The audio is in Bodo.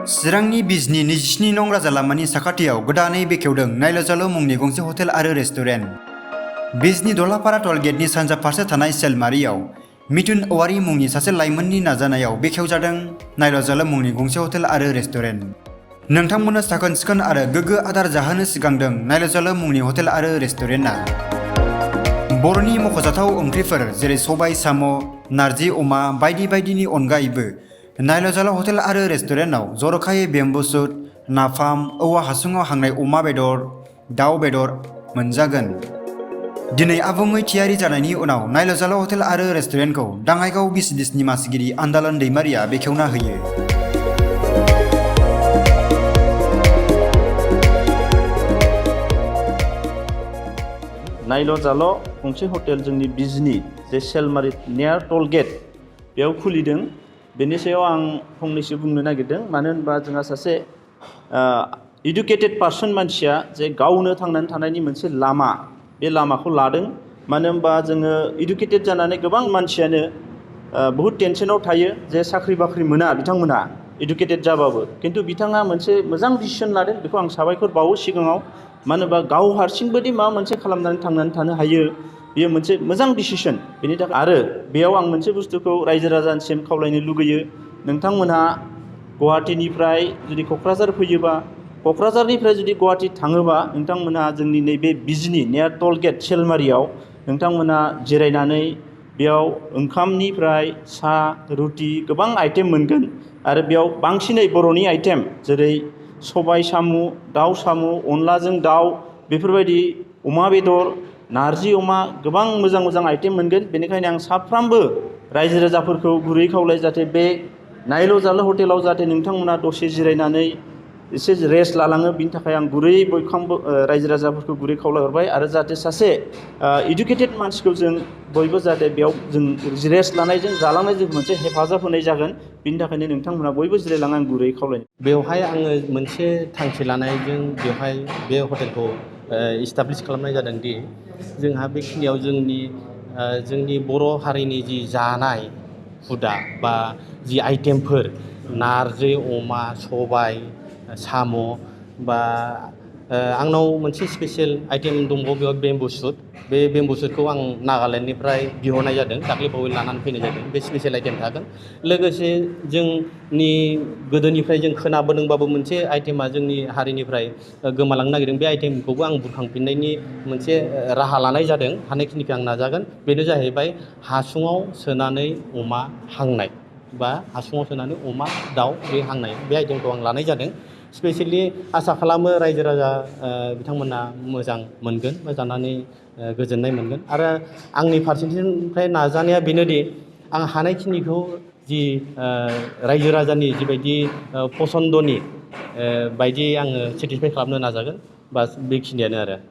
चिरांनि बिजनी 27 नं राजा लामानि साखाथियाव गोदानै बेखेवदों नायल'जाल' मुंनि गंसे हटेल आरो रेस्टुरेन्ट। बिजनी दलापारा टल गेटनि सानजा फारसे थानाय सेलमारियाव मिथुन औवारी मुंनि सासे लाइमोननि नाजानायाव बेखेवजादों नायल'जाल' मुंनि गंसे हटेल आरो रेस्टुरेन्ट। नोंथांमोननो साखोन-सिखोन आरो गोग्गो आदार जाहोनो सिगांदों नायल'जाल' मुंनि हटेल आरो रेस्टुरेन्टआ। बर'नि मख'जाथाव ओंख्रिफोर जेरै सबाय साम', नारजि अमा बायदि बायदिनि अनगायैबो नायल'जाल' हटेल आरो रेस्टुरेन्टआव जर'खायै बेम्बु सुट, नाफाम, औवा हासुङाव हांनाय अमा बेदर, दाउ बेदर मोनजागोन। दिनै आबुङै थियारि जानायनि उनाव नायल'जाल' हटेल आरो रेस्टुरेन्टखौ दाङाइगाव बिसिडिसनि मासिगिरि आन्दालन दैमारिया बेखेवना होयो। नायल'जाल' गंसे हटेल जोंनि बिजनी जे सेलमारि नियार टल गेट बेयाव खुलिदों। बेनि सायाव आं फंनैसो बुंनो नागिरदों। मानो होनबा जोंहा सासे इडुकेटेड पार्सन मानसिया जे गावनो थांनानै थानायनि मोनसे लामा, बे लामाखौ लादों। मानो होनबा जोङो इडुकेटेड जानानै गोबां मानसियानो बहुद टेनसनाव थायो जे साख्रि बाख्रि मोना बिथांमोनहा इडुकेटेड जाबाबो। खिन्थु बिथाङा मोनसे मोजां डिसिसन लादों, बेखौ आं साबायखर बावो सिगाङाव। मानो होनबा गाव हारसिंबोदि माबा मोनसे खालामनानै थांनानै थानो हायो, बेयो मोनसे मोजां डिसिसन। बेनि थाखाय आरो बेयाव आं मोनसे बुस्थुखौ रायजो राजानिसिम खावलायनो लुगैयो, नोंथांमोनहा गुवाहाटीनिफ्राय जुदि क'क्राझार फैयोबा, क'क्राझारनिफ्राय जुदि गुवाहाटी थाङोबा नोंथांमोनहा जोंनि नैबे बिजनी नियार टल गेट सेलमारियाव नोंथांमोनहा जिरायनानै बेयाव ओंखामनिफ्राय साहा रुटि गोबां आइटेम मोनगोन। आरो बेयाव बांसिनै बर'नि आइटेम जेरै सबाय साम', दाउ साम', अनलाजों दाउ, बेफोरबायदि अमा बेदर, नारजि अमा गोबां मोजां मोजां आइटेम मोनगोन। बेनिखायनो आं साफ्रोमबो रायजो राजाफोरखौ गुरै खावलाय जाहाथे बे नायल'जाल' हटेलाव जाहाथे नोंथांमोना दसे जिरायनानै एसे रेस्ट लालाङो, बिनि थाखाय आं गुरै बयखौबो रायजो राजाफोरखौ गुरै खावलायहरबाय। आरो जाहाथे सासे इडुकेटेड मानसिखौ जों बयबो जाहाथे बेयाव जों रेस्ट लानायजों जालांनायजों मोनसे हेफाजाब होनाय जागोन, बिनि थाखायनो नोंथांमोना बयबो जिरायलाङो आं गुरै खावलायनो। बेवहाय आङो मोनसे थांखि लानायजों बेवहाय बे हटेलखौ इस्टाब्लिश खालामनाय जादों दि जोंहा बेखिनियाव जोंनि बर' हारिनि जि जानाय हुदा बा जि आइटेमफोर नारजि अमा, सबाय साम' बा आंनाव मोनसे स्पेसियेल आइटेम दंबावो बेयाव बेम्बु सुट। बे बेम्बु सुटखौ आं नागालेण्डनिफ्राय बिहरनाय जादों, दाख्लैबावै लानानै फैनाय जादों। बे स्पेसियेल आइटेम थागोन। लोगोसे जोंनि गोदोनिफ्राय जों खोनाबोदोंबाबो मोनसे आइटेमा जोंनि हारिनिफ्राय गोमालांनो नागिरदों। बे आइटेमखौबो आं बुरखांफिननायनि मोनसे राहा लानाय जादों। हानायखिनिखौ आं नाजागोन। बेनो जाहैबाय हासुङाव सोनानै अमा हांनाय बा हासुङाव सोनानै अमा दाउ बे हांनाय, बे आइटेमखौ आं लानाय जादों। स्पेसियेलि आसा खालामो रायजो राजा बिथांमोना मोजां मोनगोन बा जानानै गोजोननाय मोनगोन। आरो आंनि फारसेथिंनिफ्राय नाजानाया बेनोदि आं हानायखिनिखौ जि रायजो राजानि जिबायदि पसन्दनि बायदि आङो सेटिसफाइ खालामनो नाजागोन। बास बेखिनियानो आरो।